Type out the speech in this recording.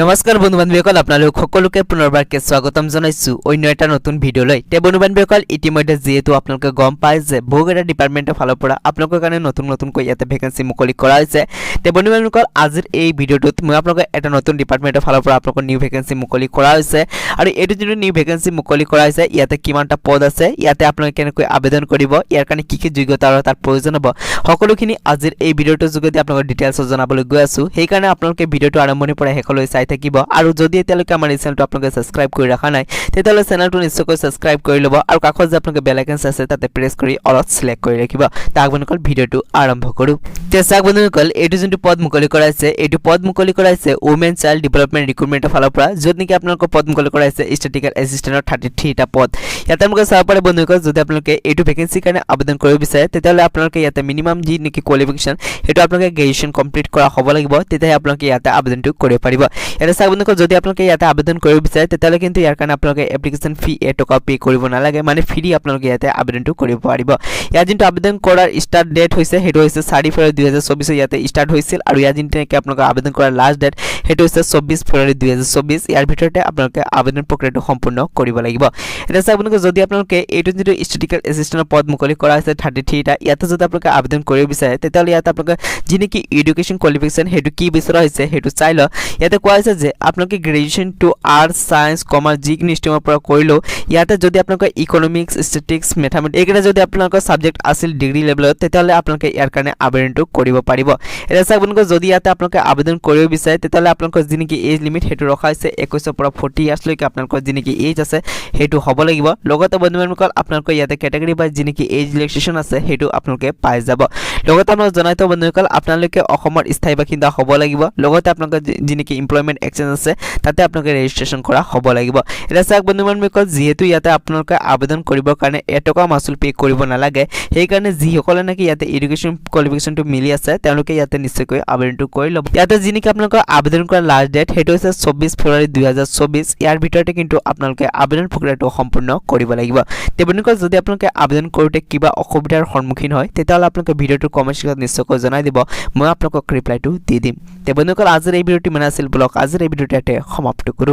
নমস্কাৰ বন্ধু বান্ধৱীসকল, আপোনালোক সকলোকে পুনৰবাৰকে স্বাগতম জনাইছোঁ অন্য এটা নতুন ভিডিঅ'লৈ। তে বন্ধু বান্ধৱীসকল, ইতিমধ্যে যিহেতু আপোনালোকে গম পায় যে বহুকেইটা ডিপাৰ্টমেণ্টৰ ফালৰ পৰা আপোনালোকৰ কাৰণে নতুন নতুনকৈ ইয়াতে ভেকেঞ্চি মুকলি কৰা হৈছে। তে বন্ধু বান্ধৱীসকল, আজিৰ এই ভিডিঅ'টোত মই আপোনালোকক এটা নতুন ডিপাৰ্টমেণ্টৰ ফালৰ পৰা আপোনালোকৰ নিউ ভেকেঞ্চি মুকলি কৰা হৈছে আৰু এইটো যিটো নিউ ভেকেঞ্চি মুকলি কৰা হৈছে, ইয়াতে কিমানটা পদ আছে, ইয়াতে আপোনালোকে কেনেকৈ আবেদন কৰিব, ইয়াৰ কাৰণে কি কি যোগ্যতা আৰু তাত প্ৰয়োজন হ'ব, সকলোখিনি আজিৰ এই ভিডিঅ'টোৰ যোগেদি আপোনালোকৰ ডিটেইলছত জনাবলৈ গৈ আছোঁ। সেইকাৰণে আপোনালোকে ভিডিঅ'টো আৰম্ভণিৰ পৰা শেষলৈ চাই থাকিব আৰু যদি এতিয়ালৈকে আমাৰ এই চেনেলটো আপোনালোকে ছাবস্ক্ৰাইব কৰি ৰখা নাই, তেতিয়াহ'লে চেনেলটো নিশ্চয়কৈ ছাবস্ক্ৰাইব কৰি ল'ব আৰু কাষত যে আপোনালোকে বেল আইকন আছে, তাতে প্ৰেছ কৰি অলপ চিলেক্ট কৰি ৰাখিব। তাক বন্ধুসকল, ভিডিঅ'টো আৰম্ভ কৰোঁ। তে চাওক বন্ধুসকল, এইটো যোনটো পদ মুকলি কৰাইছে, এইটো পদ মুকলি কৰাইছে উমেন চাইল্ড ডেভেলপমেণ্ট ৰিক্ৰুটমেণ্টৰ ফালৰ পৰা, য'ত নেকি আপোনালোকৰ পদ মুকলি কৰাইছে ষ্টেটিষ্টিকেল এছিষ্টেণ্টৰ 33টা পদ। ইয়াতে আপোনালোকে চাব পাৰে বন্ধুসকল, যদি আপোনালোকে এইটো ভেকেঞ্চিৰ কাৰণে আবেদন কৰিব বিচাৰে, তেতিয়াহ'লে আপোনালোকে ইয়াতে মিনিমাম যি নেকি কোৱালিফিকেশ্যন, সেইটো আপোনালোকে গ্ৰেজুৱেশ্যন কমপ্লিট কৰা হ'ব লাগিব। তেতিয়াহে আপোনালোকে ইয়াতে আবেদনটো কৰিব পাৰিব। ইয়াতে চাওক বন্ধুসকল, যদি আপোনালোকে ইয়াতে আবেদন কৰিব বিচাৰে, তেতিয়াহ'লে কিন্তু ইয়াৰ কাৰণে আপোনালোকে এপ্লিকেশ্যন ফি এটকাও পে' কৰিব নালাগে, মানে ফ্ৰী আপোনালোকে ইয়াতে আবেদনটো কৰিব পাৰিব। ইয়াত যোনটো আবেদন কৰাৰ ষ্টাৰ্ট ডেট হৈছে, সেইটো হৈছে 4 ফেব্ৰুৱাৰী 2024ত ইয়াতে ষ্টাৰ্ট হৈছিল আৰু ইয়াত যোনটো নেকি আপোনালোকে আবেদন কৰাৰ লাষ্ট ডেট, সেইটো হৈছে 24 ফেব্ৰুৱাৰী 2024। ইয়াৰ ভিতৰতে আপোনালোকে আবেদন প্ৰক্ৰিয়াটো সম্পূৰ্ণ কৰিব লাগিব। এতিয়া চাওক আপোনালোকে, যদি আপোনালোকে এইটো যিটো ষ্টেটিষ্টিকেল এছিষ্টেণ্টৰ পদ মুকলি কৰা হৈছে 33টা, ইয়াতে যদি আপোনালোকে আবেদন কৰিব বিচাৰে, তেতিয়াহ'লে ইয়াতে আপোনালোকে যি নেকি এডুকেশ্যন কোৱালিফিকেশ্যন, সেইটো কি বিচৰা হৈছে, সেইটো চাই লওক। ইয়াতে কোৱা হৈছে যে আপোনালোকে graduation to arts, science, commerce যিকোনো ষ্ট্ৰীমৰ পৰা কৰিলেও ইয়াতে যদি আপোনালোকৰ ইকনমিক্স, ষ্টেটিষ্টিক্স, মেথামেটিক্স এইকেইটা যদি আপোনালোকৰ ছাবজেক্ট আছিল ডিগ্ৰী লেভেলত, তেতিয়াহ'লে আপোনালোকে ইয়াৰ কাৰণে আবেদনটো কৰিব পাৰিব। এতিয়া চাওক আপোনালোকে, যদি ইয়াতে আপোনালোকে আবেদন কৰিব বিচাৰে, তেতিয়াহ'লে আপোনালোকৰ যি নেকি এজ লিমিট, সেইটো ৰখা হৈছে 21ৰ পৰা 40 ইয়াৰ্ছলৈকে আপোনালোকৰ যি নেকি এজ আছে, সেইটো হ'ব লাগিব। লগতে বন্ধু বান্ধৱীসকল, আপোনালোকৰ ইয়াতে কেটেগৰী বা যি নেকি এজ ৰিলেক্সেশ্যন আছে, সেইটো আপোনালোকে পাই যাব। লগতে আপোনালোক জনাই থওঁ বন্ধুসকল, আপোনালোকে অসমৰ স্থায়ী বাসিন্দা হ'ব লাগিব। লগতে আপোনালোকৰ যি নেকি এমপ্লয়মেণ্ট এক্সচেঞ্জ আছে, তাতে আপোনালোকে ৰেজিষ্ট্ৰেশ্যন কৰা হ'ব লাগিব। এতিয়া চাওক বন্ধু বান্ধৱীসকল, যিহেতু ইয়াতে আপোনালোকে আবেদন কৰিবৰ কাৰণে এটকা মাচুল পে' কৰিব নালাগে, সেইকাৰণে যিসকলে নেকি ইয়াতে এডুকেশ্যন কোৱালিফিকেশ্যনটো মিলি আছে, তেওঁলোকে ইয়াতে নিশ্চয়কৈ আবেদনটো কৰি ল'ব। ইয়াতে যি নেকি আপোনালোকৰ আবেদন কৰাৰ লাষ্ট ডেট, সেইটো হৈছে 24 ফেব্ৰুৱাৰী 2024। ইয়াৰ ভিতৰতে কিন্তু আপোনালোকে আবেদন প্ৰক্ৰিয়াটো সম্পূৰ্ণ কৰিব লাগিব। তেওঁলোকে যদি আপোনালোকে আবেদন কৰোঁতে কিবা অসুবিধাৰ সন্মুখীন হয়, তেতিয়াহ'লে আপোনালোকে ভিডিঅ'টোৰ কমেণ্ট ছেকশ্যনত নিশ্চয়কৈ জনাই দিব, মই আপোনালোকক ৰিপ্লাইটো দি দিম। তে বন্ধুসকল, আজিৰ এই ভিডিঅ'টো ইমান আছিল। ব্লগ আজিৰ এই ভিডিঅ'টো ইয়াতে সমাপ্ত কৰোঁ।